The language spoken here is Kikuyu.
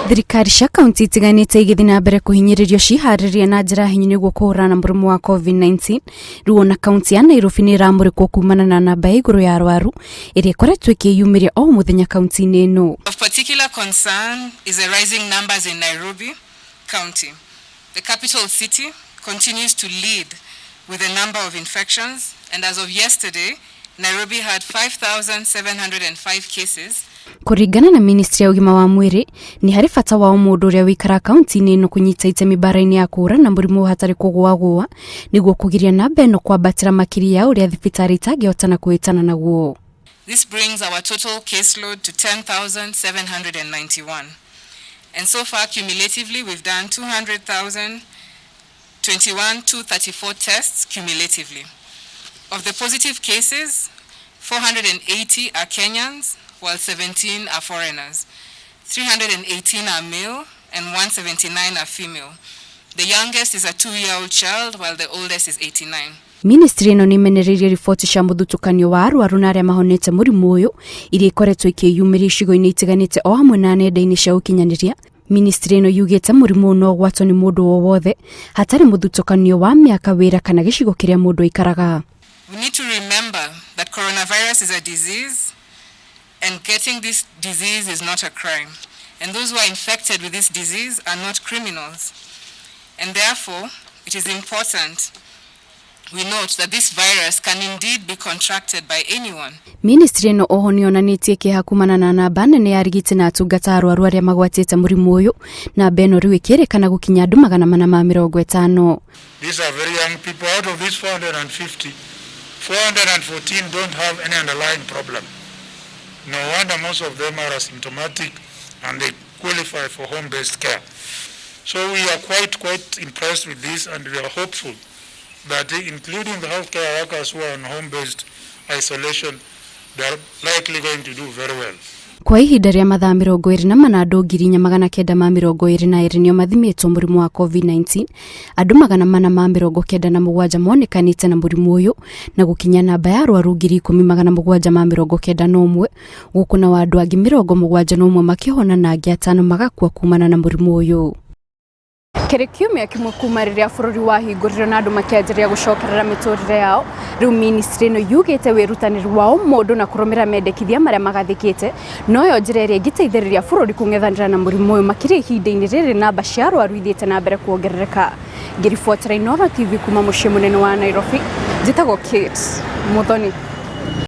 Thirikari cia kaunti itiganĩte igĩthiĩ na mbere kũhinyĩrĩrio ciharĩrie na njĩra hinyu nĩguo kũhũrana na mũrimũ wa COVID-19. Rĩu ona kaunti ya Nairobi nĩ ĩramũrĩkwo kumana na namba ya igũrũ ya arwaru ĩrĩa ĩkoretwo ĩkĩyumĩria o mũthenya kaunti-inĩ ĩno. Of particular concern is the rising numbers in Nairobi County. The capital city continues to lead with the number of infections, and as of yesterday, Nairobi had 5,705 cases. Kũringana na ministry ya ũgima wa mwĩrĩ, nĩ harĩ bata wa o mũndũ ũrĩa ũikaraga kaunti-inĩ ĩno kũnyita itemi mbara-inĩ ya kũhũrana na mũrimũ hatarĩ kũgũagũa nĩguo kũgiria namba ĩno kwambatĩra makĩria ya ũrĩa thibitarĩ itangĩhotana kũhĩtana naguo. This brings our total caseload to 10,791. And so far, cumulatively, we've done 200,021,234 tests cumulatively. Of the positive cases, 480 are Kenyans, while 17 are foreigners. 318 are male and 179 are female. The youngest is a 2-year-old child, while the oldest is 89. Ministry ĩno nĩ ĩmenereirie riboti cia mũthutũkanio wa arwaru na arĩa mahonete mũrimũ ũyũ iria ikoretwo ikĩyumĩria icigo-inĩ itiganĩte o hamwe na nenda-inĩ cia ũkinyanĩria. Ministry ĩno yugĩte mũrimũ ũyũ no ũgwatwo nĩ mũndũ o wothe hatarĩ mũthutũkanio wa mĩaka, wĩra kana gĩcigo kĩrĩa mũndũ aikaraga. We need to remember that coronavirus is a disease, and getting this disease is not a crime. And those who are infected with this disease are not criminals. And therefore, it is important we note that this virus can indeed be contracted by anyone. Ministry ĩno oho nĩ yonanĩtie kĩeha kumana na namba nene ya arigiti na atungata arwaru arĩa magwatĩte mũrimũ ũyũ, namba ĩno rĩu ĩkĩrĩkana gũkinya andũ 450. These are very young people. Out of these 450, 414 don't have any underlying problem. No wonder most of them are asymptomatic and they qualify for home-based care. So we are quite impressed with this, and we are hopeful that including the healthcare workers who are on home-based isolation, they are likely going to do very well. Kwa ihinda rĩa mathaa 24, andũ 4922 nĩo mathimĩtwo mũrimũ wa COVID-19. Andũ 497 monekanĩte na mũrimũ ũyũ na gũkinya namba ya arwaru 10,791, gũkũ nao andũ angĩ 71 makĩhona na angĩ 5 magakua kumana na mũrimũ ũyũ. Kĩrĩ kiumia kĩmwe kuma rĩrĩa bũrũri wahingũrirwo na andũ makĩanjĩrĩria gũcokerera mĩtũrĩre yao. Rĩu ministry ĩno yugĩte wĩrutanĩri wa o mũndũ na kũrũmĩrĩra mendekithia marĩa magathĩkĩte noyo njĩra ĩrĩa ĩngĩteithĩrĩria bũrũri kũng'ethanĩra na mũrimũ ũyũ, makĩria ihinda-inĩ rĩrĩ namba cia arwaru ithiĩte na mbere kuongerereka. Ngĩribotera Inooro TV kuma mũciĩ mũnene wa Nairobi, njĩtagwo Kate Muthoni.